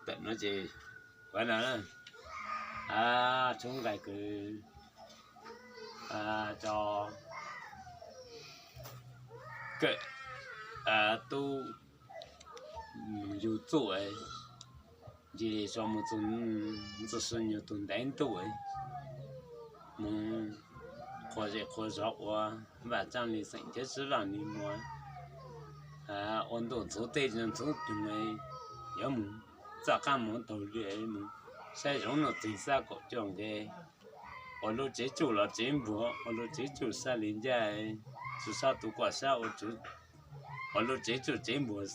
Ntawm no ces, a, tshoob nqaij kwv, tso, kawm, tub, yug txuj, ntsis li tso mus txug, txug sub nyug tug ntev ntuj, mus qhua zej qhua zog ua vaj tsaab li xeem thiab sib vaj li muag, ua ntuj ntxhuv tej ntxhuv cug, yuav mus txoj qaab moov taug li, mus saib zoov nuj txeeg xab kaum cuaj nqe, ua lub tsev tsuj los tsev npuag, ua lub tsev tsuj sab li ncaj, tsuj sab tu kuaj sab ua, ua lub tsev tsuj tsev npuag,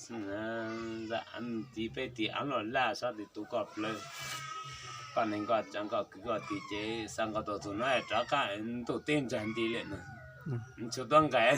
tiv peb tiv av loj laj sab tiv tu koj plawg, koj neeg koj tsa koj kwv koj tij ces xa nkaus tuaj txug no rov qab ntuj teb ntsag nti lawm no, tshua tuab nqaij.